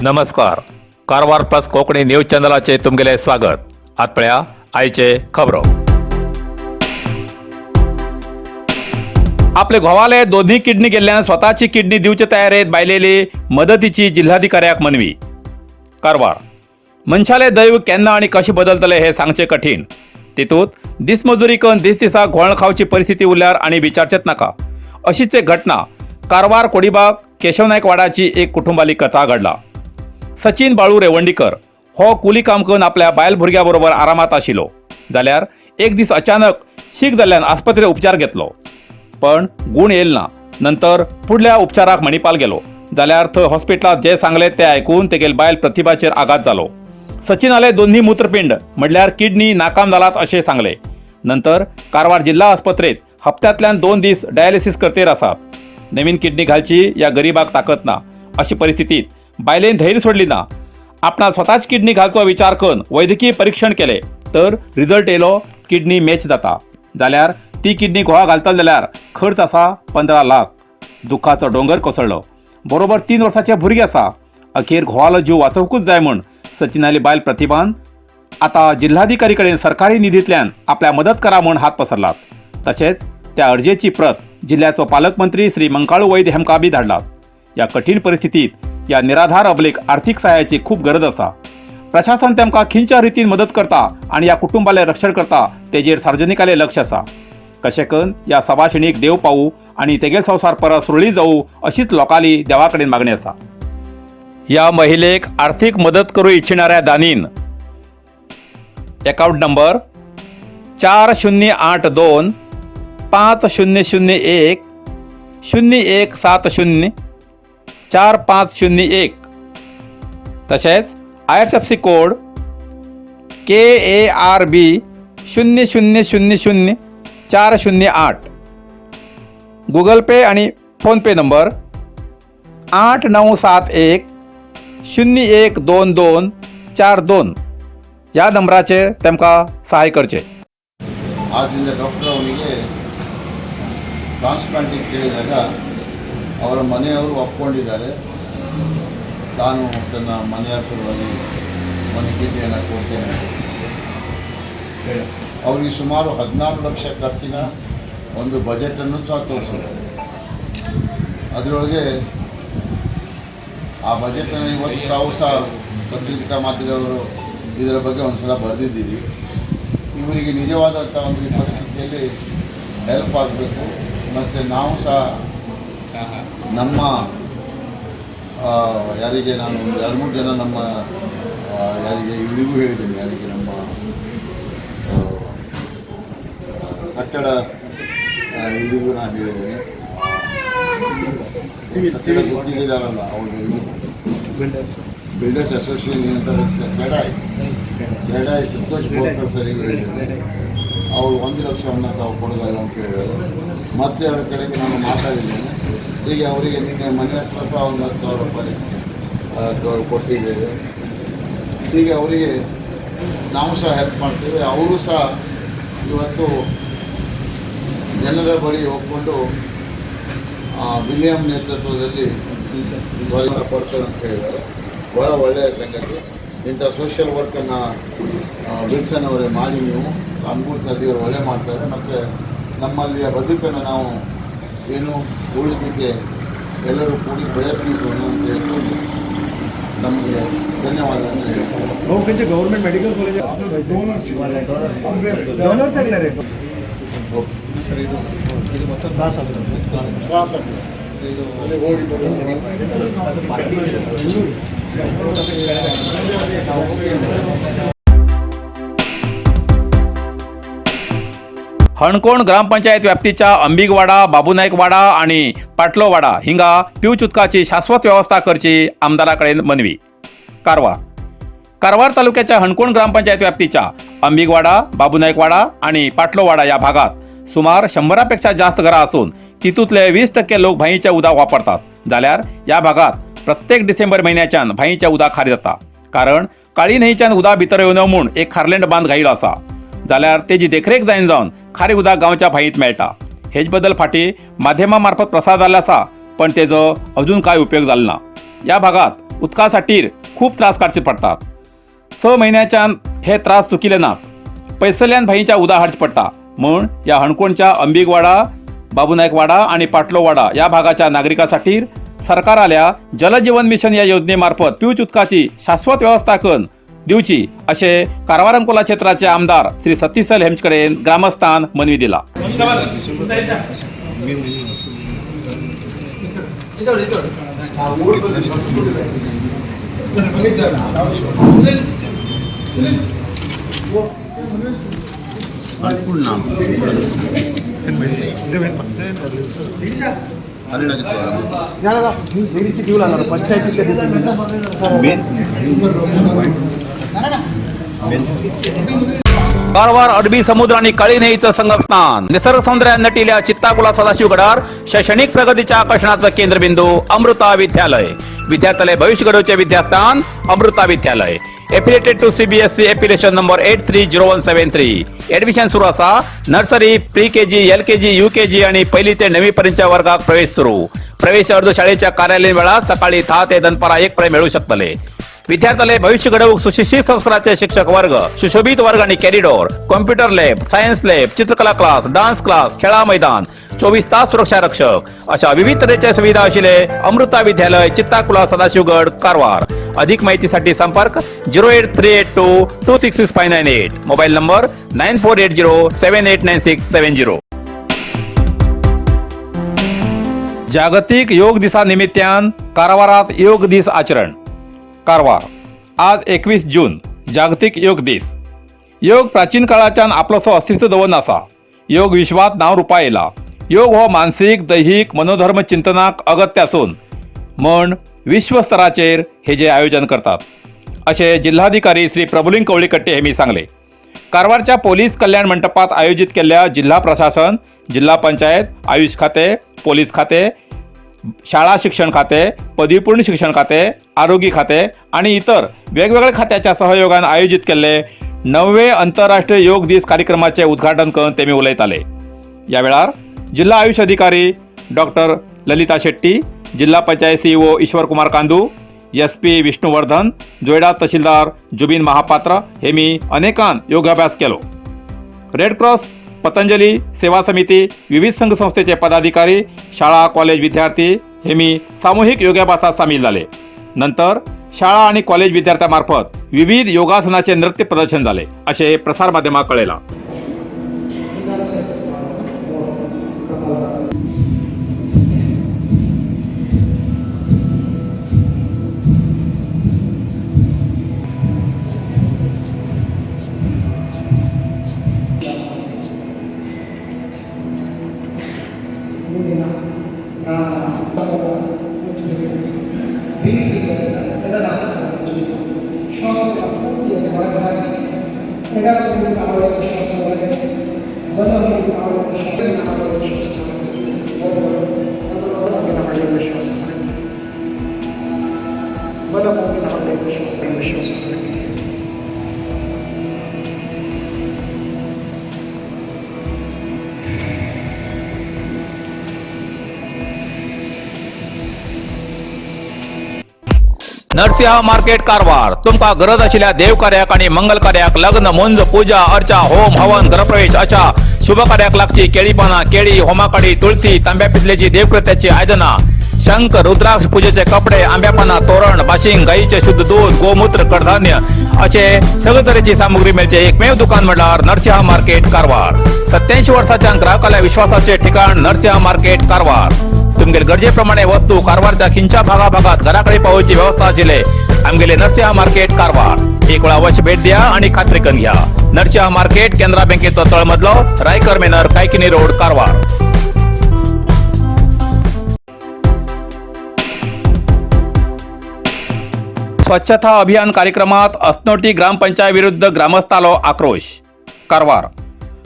नमस्कार, Karwar plus Konkani news चॅनलाचे तुमगेले स्वागत. आत पळया आयचे खबरो. आपले घोवाले दोन्ही किडनी गेल्ल्यान स्वताची किडनी दिवचे तयारेत बायलेली मदतीची जिल्हाधिकाऱ्याक मनवी. कारवार. मनशाले दैव केन्ना आनी कशें बदलतले हे सांगचें कठीण. तितूंत दिसमजुरी करून दीस दिसा घोळ खावची परिस्थिती उरल्यार आनी विचारचेच नाका. अशीच एक घटना कारवार कोडीबाग केशव नायक वाडाची एक कुटुंबाली कथा घडला. सचिन बाळू रेवंडीकर हो कुली काम करून आपल्या बायल भुरग्या बरोबर आरामात आशिल्लो, जाल्यार एक दीस अचानक शीक जाल्ल्यान आस्पत्रेत उपचार घेतलो, पण गूण येयल ना. नंतर फुडल्या उपचाराक मणिपाल गेलो, जाल्यार थंय हॉस्पिटलात जे सांगले ते आयकून तेगेल बायल प्रतिभाचेर आघात जालो. सचिनाले दोन्ही मूत्रपिंड म्हणल्यार किडनी नाकाम जालात अशें सांगले. नंतर कारवार जिल्हा आस्पत्रेत हप्त्यांतल्यान 2 दीस डायलिसीस करतेर आसात. नवीन किडनी घालची या गरिबाक ताकद ना. अशी परिस्थितीत बायलेन धैर्य सोडली ना. आपणा स्वताच किडनी घालचो विचार करून वैद्यकीय परीक्षण केले तर रिझल्ट येयलो, किडनी मॅच जाता. जाल्यार ती किडनी घोवा घालतलो जाल्यार खर्च आसा 15 लाख. दुख्खाचो दोंगर कोसळ्ळो. बरोबर 3 वर्साचे भुरगें आसा. अखेर घोवालो जीव वाचोवकूच जाय म्हूण सचिनाली बायल प्रतिभान आता जिल्हाधिकारी कडेन सरकारी निधींतल्यान आपल्या मदत करा म्हूण हात पसरलात. तशेंच त्या अर्जेची प्रत जिल्ह्याचो पालकमंत्री श्री मंकाळू वैद्य हेमकां बी धाडलात. या कठीण परिस्थितीत या निराधार अबलेक आर्थिक सहाय्याची खूब गरज आसा. प्रशासन तेमकां खंयच्या रितीन मदत करता आनी ह्या कुटुंबाले रक्षण करता तेजेर सार्वजनिकाले लक्ष आसा. कशें करून ह्या सवाशिणीक देव पावू आनी तेगेल संवसार परत सुरळीत जावू अशीच लोकांली देवा कडेन मागणी आसा. ह्या महिलेक आर्थिक मदत करूं इच्छिणाऱ्या दानीन अकाउंट नंबर 4082 5001 0170 4501, तशेंच IFSC code KARB 000 0408, Google pay आणि फोनपे नंबर 8971 0122 42 ह्या नंबराचेर तेमकां सहाय करचें. ಆದ್ದರಿಂದ ಡಾಕ್ಟರ್ ಅವನಿಗೆ ಟ್ರಾನ್ಸ್ಪ್ಲಾಂಟಿಗೆ ಕೇಳಿದಾಗ ಅವರ ಮನೆಯವರು ಒಪ್ಕೊಂಡಿದ್ದಾರೆ. ತಾನು ತನ್ನ ಮನೆಯವರ ಸಲುವಾಗಿ ಒಂದು ಕಿಡ್ನಿಯನ್ನು ಕೊಡ್ತೇನೆ ಅಂತ. ಅವರಿಗೆ ಸುಮಾರು 14 ಲಕ್ಷ ಖರ್ಚಿನ ಒಂದು ಬಜೆಟನ್ನು ಸಹ ತೋರಿಸಿದ್ದಾರೆ. ಅದರೊಳಗೆ ಆ ಬಜೆಟನ್ನು ಇವತ್ತು ತಾವು ಸಹ ಪತ್ರಿಕಾ ಮಾಧ್ಯಮದವರು ಇದರ ಬಗ್ಗೆ ಒಂದು ಸಲ ಬರೆದಿದ್ದೀರಿ. ಇವರಿಗೆ ನಿಜವಾದಂಥ ಒಂದು ಈ ಪರಿಸ್ಥಿತಿಯಲ್ಲಿ ಹೆಲ್ಪ್ ಆಗಬೇಕು. ಮತ್ತು ನಾವು ಸಹ ನಮ್ಮ ಯಾರಿಗೆ ನಾನು ಒಂದು ಎರಡು ಮೂರು ಜನ ನಮ್ಮ ಯಾರಿಗೆ ಇವರಿಗೂ ಹೇಳಿದ್ದೇನೆ, ಯಾರಿಗೆ ನಮ್ಮ ಕಟ್ಟಡ ಇವರಿಗೂ ನಾನು ಹೇಳಿದ್ದೇನೆ. ಕಟ್ಟಡ ಗುತ್ತಿಗೆದಾರಲ್ಲ ಅವರು, ಬಿಲ್ಡರ್ಸ್ ಅಸೋಸಿಯೇಷನ್ ಅಂತ ಕ್ರೆಡಾಯ್ ಕ್ರೆಡಾಯ್ ಸಂತೋಷ್ ಬೋರ್ಕರ್ ಸರಿಗೂ ಹೇಳಿದ್ದೇನೆ. ಅವರು 1 ಲಕ್ಷವನ್ನು ತಾವು ಕೊಡೋದಲ್ಲ ಅಂತ ಹೇಳಿದರು. ಮತ್ತೆ ಎರಡು ಕಡೆಗೆ ನಾನು ಮಾತಾಡಿದ್ದೇನೆ. ಈಗ ಅವರಿಗೆ ನಿನ್ನೆ ಮನೆ ಹತ್ರ ಸಹ ಒಂದು 10,000 ರೂಪಾಯಿ ಕೊಟ್ಟಿದ್ದೇವೆ. ಹೀಗೆ ಅವರಿಗೆ ನಾವು ಸಹ ಹೆಲ್ಪ್ ಮಾಡ್ತೇವೆ. ಅವರು ಸಹ ಇವತ್ತು ಜನರ ಬಳಿ ಒಪ್ಕೊಂಡು ವಿಲಿಯಂ ನೇತೃತ್ವದಲ್ಲಿ ವರಮಾನ ಕೊಡ್ತಾರೆ ಅಂತ ಹೇಳಿದ್ದಾರೆ. ಭಾಳ ಒಳ್ಳೆಯ ಸಂಗತಿ. ಇಂಥ ಸೋಷಿಯಲ್ ವರ್ಕನ್ನು ವಿಲ್ಸನ್ ಅವರೇ ಮಾಡಿ ನೀವು. ತಮಗೂ ಸಹ ದೇವರು ಒಳ್ಳೆ ಮಾಡ್ತಾರೆ. ಮತ್ತು ನಮ್ಮಲ್ಲಿಯ ಬದುಕನ್ನು ನಾವು ಏನು ಉಳಿಸಲಿಕ್ಕೆ ಎಲ್ಲರೂ ಕೂಡಿ ಪ್ರಯತ್ನಿಸೋಣ ಅಂತ ಹೇಳ್ಕೊಂಡು ನಮಗೆ ಧನ್ಯವಾದವನ್ನು ಹೇಳ್ತೀನಿ. ಗೌರ್ಮೆಂಟ್ ಮೆಡಿಕಲ್ ಕಾಲೇಜ್ ಡೋನರ್ಸ್ ಆಗಿದ್ದಾರೆ. ಓಕೆ. ಸರ್, ಇದು ಇದು ಮತ್ತೊಂದು ತ್ರಾಸ ಆಗ್ತದೆ. ತ್ರಾಸ ಆಗ್ತದೆ. ಅಲ್ಲಿ ಹೋಗಿ ಬರೋದು. ಅದು ಪಾರ್ಟಿ. हणकोण ग्रामपंचायत व्याप्तीच्या अंबिगवाडा, बाबुनायकवाडा आणि पाटलोवाडा हिंगा पिवच उदकाची शाश्वत व्यवस्था करची आमदारा कडेन मनवी. कारवार. कारवार तालुक्याच्या हणकोण ग्रामपंचायत व्याप्तीच्या अंबिगवाडा, बाबुनायकवाडा आणि पाटलोवाडा या भागात सुमार 100पेक्षा जास्त घरां असून तितूंतले 20% लोक भाईचे उदक वापरतात. जाल्यार या भागात प्रत्येक डिसेंबर म्हयन्याच्यान भाईचे उदक खारी जाता, कारण काळी न्हंयच्यान उदक भितर येवना म्हूण एक खारलेंड बांद घायिल्लो आसा. जाल्यार तेजी देखरेख जायन जावन खारी उदक गांवच्या भाईत मेळटा. हेच बद्दल फाटीं माध्यमा मार्फत प्रसार जाल्लो आसा, पण तेजो अजून कांय उपयोग जालो ना. ह्या भागात उदका खातीर खूब त्रास काडचे पडटात. 6 म्हयन्याच्यान हे त्रास चुकिले नात. पयसल्यान भाईच्या उदक हाडचें पडटा म्हूण ह्या हणकोणच्या अंबिगवाडा, बाबू नायक वाडा आणि पाटलोवाडा या भागाच्या नागरिकांसाठी सरकाराल्या जलजीवन मिशन या योजनेमार्फत पिवच उदकाची शाश्वत व्यवस्था करून दिवची असे कारवार अंकोला क्षेत्राचे आमदार श्री सतीश सैल हेमचे कडेन ग्रामस्थान मनवी दिला. कारवार अरबी समुद्र आणि काळी न्हंयेचं संगमस्थान, निसर्ग सौंदर्यान नटिल्या चित्ताकुला सदाशिवगडार शैक्षणिक प्रगतीच्या आकर्षणाचं केंद्रबिंदू अमृता विद्यालय. विद्यार्थ्यालय भविष्य घडवचे विद्यास्थान अमृता विद्यालय. Affiliated to CBSE, affiliation number 830173. Admission सुरू असा. Nursery, pre KG, LKG, UKG आणि पहिली ते नववी पर्यंतच्या वर्गात प्रवेश सुरू. प्रवेश अर्ज शाळेच्या कार्यालयीन वेळात सकाळी 10 ते दनपारा 1 पर्यंत मिळू शकतले. विद्यार्थ्याले भविष्य घडवूक सुशिक्षित संस्काराचे शिक्षक वर्ग, सुशोभित वर्ग आणि corridor, computer lab, science lab, चित्रकला क्लास, डान्स क्लास, खेळा मैदान, 24 तास सुरक्षा रक्षक अशा विविध तऱ्हेच्या सुविधा असलेले अमृता विद्यालय, चित्ताकुला, सदाशिवगड, कारवार. अधिक माहितीसाठी संपर्क 08382266598, mobile number 9480789670. जागतिक योग दिसा निमित्तान कारवारात योग दीस आचरण. कारवार, आज 21 जून जागतिक योग दीस. योग प्राचीन काळाच्यान आपलोसो अस्तित्व दवरून आसा. योग विश्वात नांव रुपा येयला. योग हो मानसीक, दैहीक, मनोधर्म चिंतनाक अगत्य आसून म्हण विश्व स्तराचेर हेजें आयोजन करतात अशें जिल्हाधिकारी श्री प्रभुलिंग कवळीकट्टे हेमी सांगले. कारवारच्या पोलीस कल्याण मंटपात आयोजित केल्ल्या जिल्हा प्रशासन, जिल्हा पंचायत, आयुष खाते, पोलीस खाते, शाळा शिक्षण खाते, पदवीपूर्ण शिक्षण खाते, आरोग्य खाते आणि इतर वेगवेगळ्या खात्याच्या सहयोगान आयोजित केल्ले 9वे आंतरराष्ट्रीय योग दीस कार्यक्रमाचे उद्घाटन करून तेमी उलयताले. या वेळार जिल्हा आयुष अधिकारी डॉक्टर ललिता शेट्टी, जिल्हा पंचायत सीईओ ईश्वर कुमार कांदू, एसपी विष्णुवर्धन, जोयडा तहसीलदार जुबीन महापात्र हेमी अनेकान योगाभ्यास केलो. रेड क्रॉस, पतंजली सेवा समिती, विविध संघ संस्थेचे पदाधिकारी, शाळा कॉलेज विद्यार्थी हेमी सामूहिक योगाभ्यासात सामील झाले. नंतर शाळा आणि कॉलेज विद्यार्थ्यांमार्फत विविध योगासनाचे नृत्य प्रदर्शन झाले असे प्रसारमाध्यमात कळेला. ಮೂಗಿನ ಶ್ವಾಸ ಪೂರ್ತಿಯಾಗಿ ಹೊರಗೆ ಹಾಕಿ, ಎಡ ಮೂಗಿನ ಆಳವಾದ ಶ್ವಾಸ ಹೊರಗಡೆ, ಬಲ ಮೂಗಿನ ಆಳವಾದ ಶ್ವಾಸ, ಆಳವಾದ ಶ್ವಾಸ ಹೊರಗೆ, ಮೂಗಿನ ಹೊಳೆಯುವ ಶ್ವಾಸ ಹೊರಗೆ, ಬಲ ಮೂಗಿನ ಹೊಳೆಯುವ ಶ್ವಾಸ, ಶ್ವಾಸ ಹೊರಗೆ. नरसिंह मार्केट कारवार. तुमका गरज आशिल्ल्या देवकार्याक आणि मंगल कार्याक, लग्न, मुंज, पूजा अर्चा, होम हवन, गृहप्रवेश अशा शुभ कार्याक लागची केळी पानां, केळी, होमाकाडी, तुळसी, तांब्या पितलेची देवकृत्याची आयदनां, शंख, रुद्राक्ष, पूजेचे कपडे, आंब्या पानां, तोरण, बाशिंग, गाईचे शुद्ध दूध, गोमूत्र, कडधान्य असे सगळे तरेची सामुग्री मेळचे एकमेव दुकान म्हणल्यार नरसिंह मार्केट कारवार. 87 वर्साच्या ग्राहकाल्या विश्वासाचे ठिकाण नरसिंह मार्केट कारवार. तुमगेले गरजेप्रमाणे वस्तू कारवारच्या खिंच्या भागाभागात घराकडे पावोवची व्यवस्था आशिल्ले आमगेले नरसिंह मार्केट कारवार. एक वेळा अवश्य भेट द्या आणि खात्री करून घ्या. नरसिंह मार्केट, केनरा बँकेचो तळमजलो, रायकर मेनर, कायकिनी रोड, कारवार. स्वच्छता अभियान कार्यक्रमात असनोटी ग्रामपंचायत विरुद्ध ग्रामस्थालो आक्रोश. कारवार,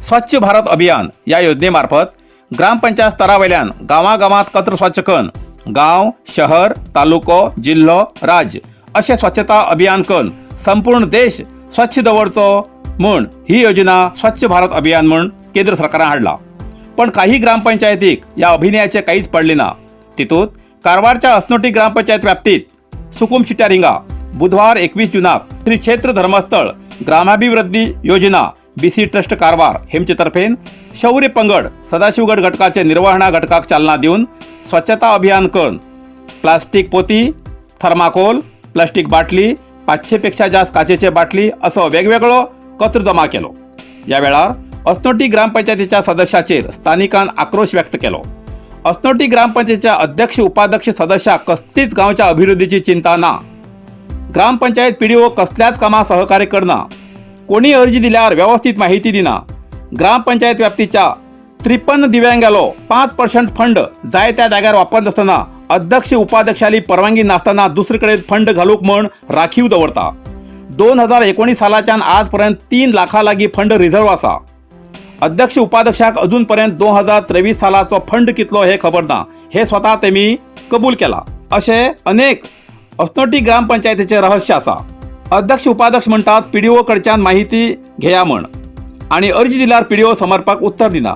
स्वच्छ भारत अभियान या योजनेमार्फत ग्रामपंचायत स्तरावयल्यान गांवागांवांत कचरो स्वच्छ करून गांव, शहर, तालुको, जिल्लो, राज्य अशें स्वच्छता अभियान करून संपूर्ण देश स्वच्छ दवरचो म्हूण ही योजना स्वच्छ भारत अभियान म्हूण केंद्र सरकारान हाडला. पण काही ग्रामपंचायतीक ह्या अभियानाचे कांयच पडले ना. तितूंत कारवारच्या असनोटी ग्रामपंचायत व्याप्तीत सुकुम शिट्यार हिंगा बुधवार 21 जुनाक श्री क्षेत्र धर्मस्थळ ग्रामाभिवृद्धी योजना बीसी ट्रस्ट कारवार हेमचे तर्फेन शौर्य पंगड सदाशिवगड घटकाचे निर्वहणा घटकाक चालना दिवन स्वच्छता अभियान करून प्लास्टिक पोती, थर्माकोल, प्लास्टिक बाटली, 500 पेक्षा जास्त काचेचे बाटली असो वेगवेगळो कचरो जमा केलो. या वेळार अस्नोटी ग्रामपंचायतीच्या सदस्याचेर स्थानिकान आक्रोश व्यक्त केलो. अस्नोटी ग्रामपंचायतीच्या अध्यक्ष, उपाध्यक्ष, सदस्याक कसलीच गांवच्या अभिवृद्धीची चिंता ना. ग्रामपंचायत पीडीओ कसल्याच कामाक सहकार्य करना. कोणी अर्जी दिल्यार व्यवस्थित माहिती दिना. ग्रामपंचायत व्याप्तीच्या 53 दिव्यांगालो 5% फंड जाय त्या जाग्यार वापरनासतना अध्यक्ष उपाध्यक्षाली परवानगी नासतना दुसरीकडे फंड घालूक म्हण राखीव दवरता. 2019 सालाच्यान आजपर्यंत 3 लाखा लागीं फंड रिझर्व आसा. अध्यक्ष उपाध्यक्षाक अजून पर्यंत 2023 सालाचो फंड कितलो हे खबर ना, हे स्वतः तेमी कबूल केला. अशे अनेक अस्नोटी ग्रामपंचायतीचे रहस्य आसा. अध्यक्ष उपाध्यक्ष म्हणटात पीडीओ कडच्यान माहिती घेया म्हण आनी अर्जी दिल्यार पीडीओ समर्पक उत्तर दिना.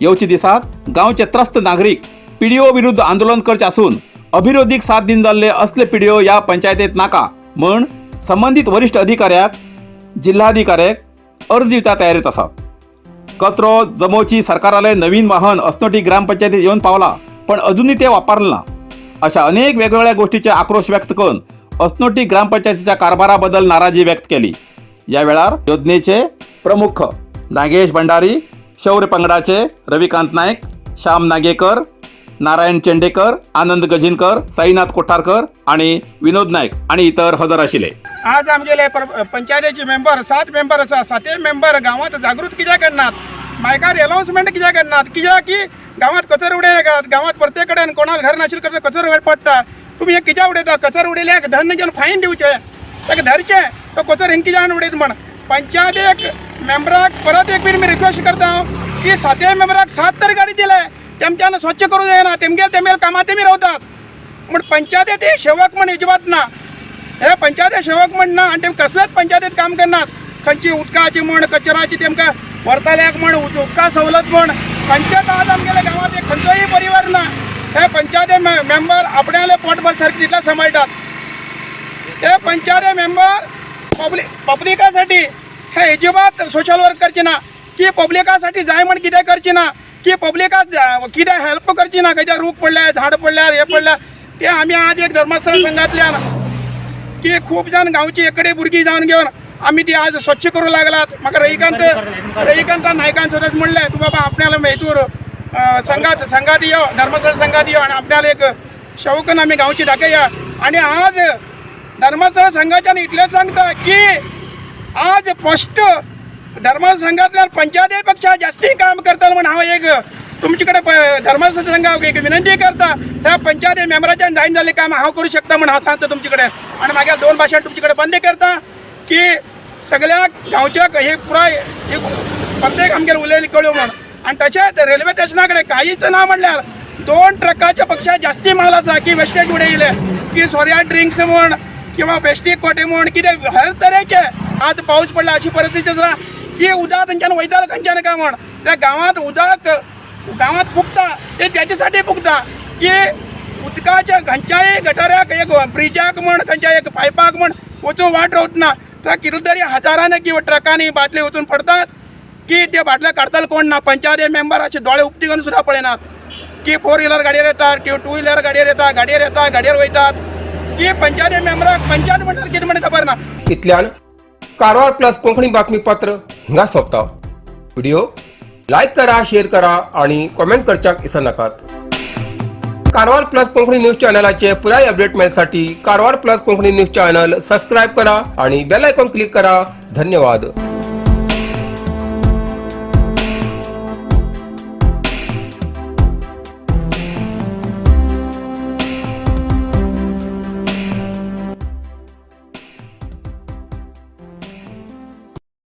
येवचे दिसात गांवचे त्रस्त नागरीक पीडीओ विरुद्ध आंदोलन करचे आसून अभिवृद्धीक साथ दिन जाल्ले असले पीडीओ या पंचायतीत नाका म्हण संबंदीत वरिश्ठ अधिकाऱ्याक, जिल्हाधिकाऱ्याक अर्ज दिवच्या तयारीत आसात. कचरो जमोवची सरकाराले नवीन वाहन अस्नोटी ग्रामपंचायतीत येवन पावला, पण अजूनही ते वापरलं ना. अशा अनेक वेगवेगळ्या गोष्टीचे आक्रोश व्यक्त करून अस्नोटी ग्रामपंचायतीच्या कारभाराबद्दल नाराजी व्यक्त केली. या वेळार योजनेचे प्रमुख नागेश भंडारी, शौर्य पंगडाचे रविकांत नाईक, श्याम नागेकर, नारायण चेंडेकर, आनंद गजिनकर, साईनाथ कोठारकर आणि विनोद नाईक आणि इतर हजर आशिल्ले. आज आमगेले पंचायतीचे मेंबर सात मेंबर आसा. सातय मेंबर गांवांत जागृत कित्याक करनात? मायकार अनाउन्समेंट कित्याक करनात? कित्याक की गांवांत कचरो उडयनाकात. गांवांत प्रत्येक कडेन कोणाक घर नाशिल्ले कडेन कचरो वयर पडटा. तुमी हें कित्याक उडयता? कचरो उडयल्याक धन्न घेवन फायन दिवचें, ताका धरचें, तो कचरो हिंग कित्याक उडयता म्हण. पंचायत एक मेंबराक परत एक मी रिक्वेस्ट करता हांव की सातय मेंबराक सात तर गाडी दिले, तेमच्यान स्वच्छ करूं जायना. तेमगेले तेमगेले कामां तेमी रावतात म्हण पंचायती सेवक म्हण अजिबात ना. हे पंचायती सेवक म्हण ना आनी ते कसलेच पंचायतीत काम करनात. खंयची उदकाची म्हण, कचराची तेमकां व्हरतल्याक म्हण, उदका सवलत म्हण, खंयचेच आज आमगेल्या गांवांत एक खंयचोय परिवार ना. हे पंचायती मेंबर आपणाले पोटभर सारखे तितले सांबाळटात. ते पंचायती मेंबर पब्लिकासाठी हे अजिबात सोशल वर्क करचे ना की पब्लिकासाठी जाय म्हण कितें करचे ना की पब्लिकाक कितें हेल्प करची ना. खंयच्या रूख पडल्यार, झाड पडल्यार, हे पडल्यार ते आमी आज एक धर्मस्थळ संघातल्यान की खूब जाण गांवची एकडे भुरगीं जावन घेवन आमी ती आज स्वच्छ करूं लागलात. म्हाका रविकांत नायकान सुद्दां म्हणलें, तूं बाबा आपल्याला हेतूर संघात संघात यो, धर्मस्थळ संघात यो आनी आपल्याला एक शौकन आमी गांवची दाखया. आनी आज धर्मस्थळ संघाच्यान इतलें सांगता की आज फस्ट धर्मस्थळ संघातल्यान पंचायती पेक्षा जास्ती काम करता म्हण हांव एक तुमचे कडेन धर्मस्थळ संघाक एक विनंती करता. त्या पंचायती मेंबराच्यान जायन जाल्लें काम हांव करूं शकता म्हण हांव सांगता तुमचे कडेन. आनी मागीर दोन भाशण तुमचे कडेन बंद करता की सगळ्या गांवच्या हे पुराय हे प्रत्येक आमगेर उलयले कळ्यो म्हण. आनी तशेंच रेल्वे स्टेशना कडेन कांयच ना म्हणल्यार दोन ट्रकाच्या पेक्षा जास्ती माल आसा की वेस्टेज उडयले की सोऱ्या ड्रिंक्स म्हण किंवा बेस्टीक कोटे म्हण, कितें हर तरेचे. आज पावस पडला, अशी परिस्थिती आसा की उदक थंयच्यान वयतालो खंयच्यान काय म्हण. त्या गांवांत उदक गांवांत फुगता ते त्याच्यासाठी फुगता की उदकाच्या खंयच्याय गटाराक, एक ब्रिजाक म्हण, खंयच्याय एक पायपाक म्हण वचूं वाट रावतना तर कितें तरी हजारांनी किंवा ट्रकांनी बाटले वचून पडतात की ते बाटले काडटले कोण ना. पंचायत मेंबर अशे दोळे उक्ती करून सुद्दां पळयनात की फोर व्हिलर गाडयेर येतात किंवा टू व्हिलर गाडयेर येता, गाडयेर येता, गाडयेर वयतात की पंचायत मेंबराक पंचायत म्हणल्यार कितें म्हणून खबर ना. इतल्यान कारवार प्लस कोंकणी बातमीपत्र हिंगा सोंपता. व्हिडिओ लायक करा, शेअर करा आणि कमेंट करच्याक विसरनाकात. कारवार प्लस कोंकणी न्यूज चॅनलाचे पुराय अपडेट मेळसाठी Karwar plus Konkani news channel subscribe करा आणि बेल आयकॉन क्लिक करा. धन्यवाद.